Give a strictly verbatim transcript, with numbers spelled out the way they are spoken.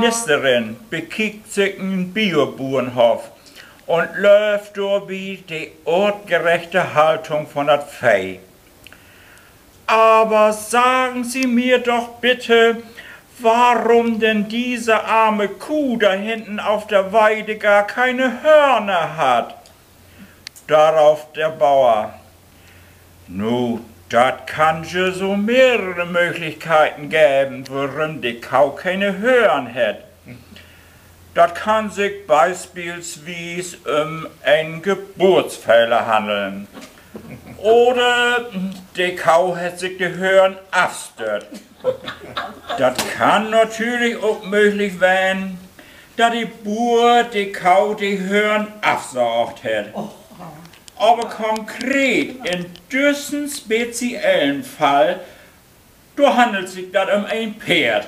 Ministerin bekiekt sik en Biobuernhoff un löövt dorbi de artgerechte Haltung von dat Veeh. Aber sagen Sie mir doch bitte, warum denn diese arme Kuh da hinten auf der Weide gar keine Hörner hat. Darauf der Bauer: Nu, dat kann je so mehrere Möglichkeiten geven, worüm de Kau kene Höörn hett. Dat kann sik bispelswies üm en Geburtsfehler hanneln. Oder de Kau hett sik de Höörn afstött. Dat kann natürlich ok mööglich ween, dat de Buer de Kau de Höörn afsaagt hett. Aver konkret in düssen speziellen Fall, dor hannelt sik dat üm en Peerd.